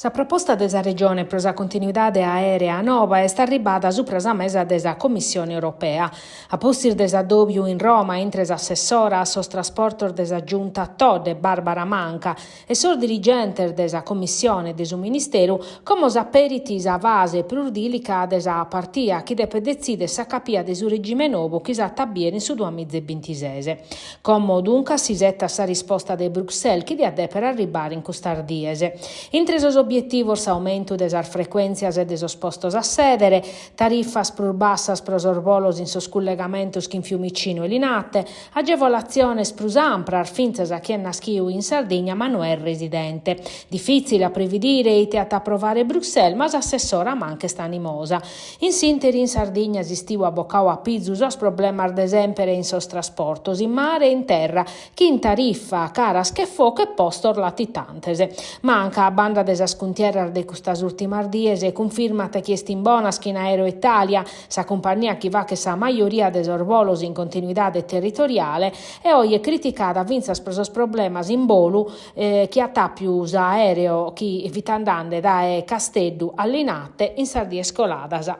Sa proposta de sa Regione pro sa continuidade aèrea noba est arribada supra sa mesa de sa Commissione Europea. A pustis de s'addòbiu in Roma intre s'assessora a sos trasportos de sa Giunta Todde, Barbara Manca, e sos dirigentes de sa Commissione e de su Ministeru, como s'aperit sa fase prus dìlica de sa partia chi depet detzìdere sa capia de su regime nobu chi s'at a bìere in su duamiza e bintises. Como duncas s'isetat sa risposta de Bruxelles chi diat dèpere arribare in custas dies. Intre sos obietivos s'aumentu de sas frecuèntzias e de sos postos a sèdere, tarifas prus bassas pro sos bolos in sos cullegamentos chin Fiumicino e Linate, Agevolatziones prus ampras fintzas a chie est naschiu in Sardigna ma no est residente. Difìtzile a previdire ite at a aprovare Bruxelles ma s'assessora Manca est animosa. In s'ìnteri in Sardigna s'istiu at bocau a pizu sos problemas de sèmpere in sos trasportos in mare e in terra chin tarifa caras che focu e postos latitantes. Manca, a banda de sas cuntierras de custas ùrtimas dies, cunfirmat chi est in bonas chin Aeroitalia, sa cumpannia chi faghet sa majoria de sos bolos in continuidade territoriale e oje criticada fintzas pro sos problemas in bolu chi at àpiu s'aèreo chi fit andende dae Casteddu a Linate in sas dies coladas.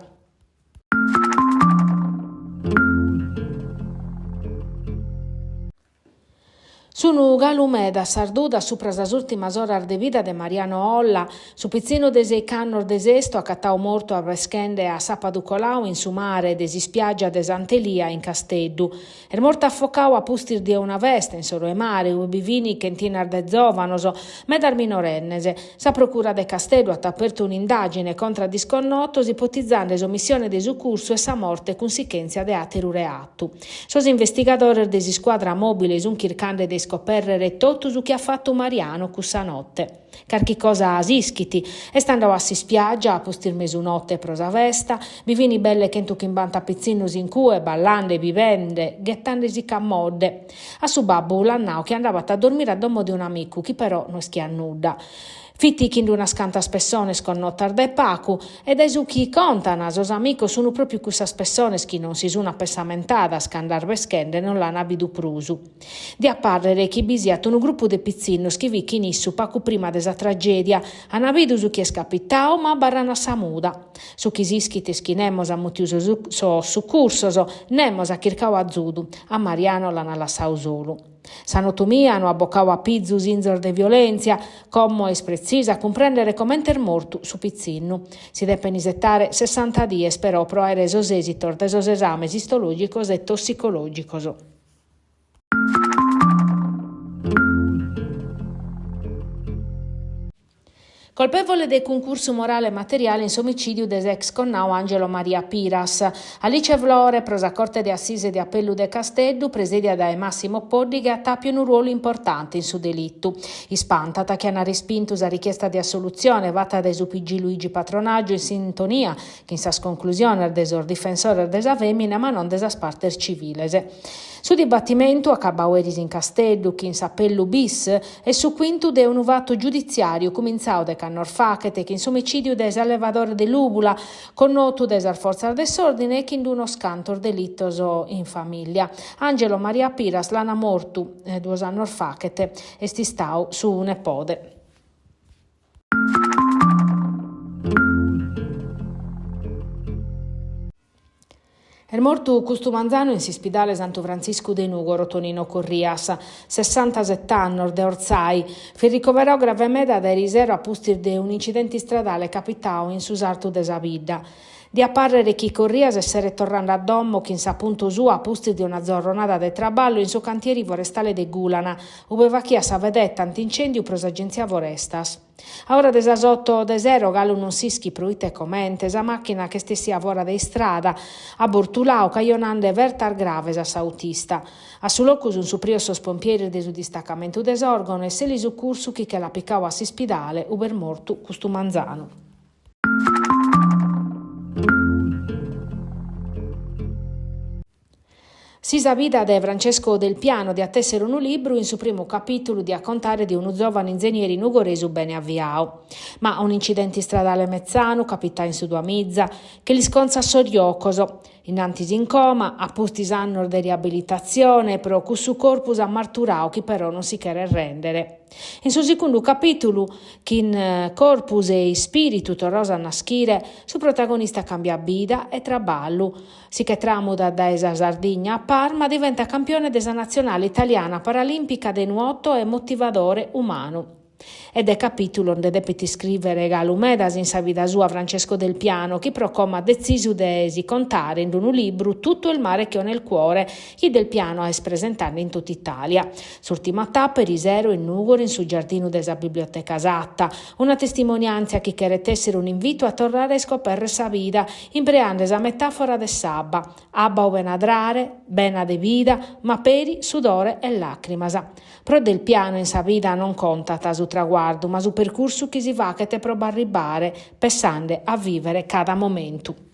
Sunu galu medas sas dudas supra sas ùrtimas oras de vida de Mariano Olla, su pitzinnu de seich'annos de Sestu acatadu mortu arbeschende a sàpadu coladu in su mare de s'ispiàgia de Sant'Elia in Casteddu. Est mortu afocadu a pustis de una festa in s'oru 'e mare ue bi fin chentinas de zòvanos, medas minorennes. Sa Procura de Casteddu at apertu un'indàgine contra disconnotos ipotizende s'omissione de sucursu e sa morte cunsichèntzia de àteru reatu. Sos investigadores de s'iscuadra mòbile sunt chirchende de iscopèrrere totu su chi at fatu Mariano cussa note. Carchi cosa s'ischit, est andadu a s'ispiàgia a pustis mesunote pro sa festa, bi fint belle chentuchimbanta pitzinnos in cue, ballende, bibende, ghetende·si·che a modde. A su babbu l'at nadu chi andabat a dormire a domo de un'amicu chi però no ischiat nudda. Fit chin d'unas cantas pessones connotas dae pacu e dae su chi contan sos amicos sun pròpiu cussas pessones chi non si sun apessamentadas cando arbeschende non l'an bidu prus. Diat pàrrere chi bi siat unu grupu de pitzinnos chi fit chin issu pacu prima de sa tragèdia, an bidu su chi est capitadu ma abarran a sa muda. Su chi s'ischit est chi nemos at mutiu sos sucursos, nemos at chircadu azudu, a Mariano l'an lassadu solu. Sa notomia no at bocadu a pizu sinzos de violèntzia, como est pretzisu a cumprèndere comente est mortu su pitzinnu. Si depen isetare sessanta dies però pro àere sos èsitos de sos esames istològicos e tossicològicos. Colpevole de cuncursu morale e materiale in s'omicìdiu de s'ex connau Angelo Maria Piras. Alice Flore, pro sa Corte de Assise de Apellu de Casteddu, presèdia dae Massimo Poddighe, at àpiu unu ruolu importante in su delitu. Ispantat chi an respintu sa richiesta de assolutzione fata dae su PG Luigi Patronaggio in sintonia chin sas conclusiones de sos difensores de sa fèmina ma non de sas partes civiles. Su dibatimentu, acabau eris in Casteddu chin s'apellu bis, est su cuintu de unu fatu giuditziàriu cumintzau dech'annos fachet chin s'omicìdiu de s'allevadore de Lùbula, connotu dae sas fortzas de s'òrdine e chin d'unos cantos delitos in famìllia. Angelo Maria Piras l'ana mortu duos annos fachet, est istau su nepode. Est mortu custu manzanu in s'ispidale Santu Frantziscu de Nùgoro Tonino Corrias, sessantaset'annos, de Ortzai. Fit ricoverau grave meda dae erisero a pustis de un'incidente istradale capitau in su sartu de sa bidda. Diat pàrrere chi Corrias esseret torrende a domo chin sa Punto sua a pustis de una zorronada de traballu in su cantieri forestale de Gulana, ube fachiat sa vedeta antincèndiu pro s'Agentzia Forestas. A ora de sas oto de sero galu non s'ischit pro ite e comente, sa màchina ch'est essia fora de istrada, at bortulau cajonande fertas graves a s'autista. A su locu sunt suprios sos pompieris de su distacamentu de Sòrgono e s'elisucursu chi che l'at picau a s'ispidale ube est mortu custu manzanu. Si sa vida de Francesco Delpiano diat èssere unu libru, in su primu capìtulu diat contare de unu zòvanu inzenieri nugoresu bene aviau. Ma un'incidente istradale metzanu, capitau in su duamiza, che l'iscontzat sos jocos. Innantis in coma, a pustis annos de riabilitatzione pro cussu corpus ammarturadu chi però non si cheret rèndere. In su segundu capìtulu, chin corpus e ispìritu torrados a naschire, su protagonista càmbiat bida e traballu, si che tràmudat dae sa Sardigna a Parma, diventat campione de sa natzionale italiana paralìmpica de nuoto e motivadore umanu. E de capìtulos nde depet iscrìvere galu medas in sa vida sua Francesco Delpiano, chi pro como at detzisu de si contare in unu libru Tutto il mare che ho nel cuore, chi Delpiano est presentende in totu Itàlia. S'ùrtima tapa erisero in Nùgoro in su giardinu de sa Biblioteca Satta, una testimoniàntzia chi cheret èssere un'invitu a torrare a iscopèrrere sa vida, impreande sa metàfora de s'abba, abba ube nadrare, bena de vida, ma peri sudore e làcrimas. Pro Delpiano in sa vida non contat su traguardu ma su percursu chi si faghet pro b'arribare, pessande a vìvere cada momentu.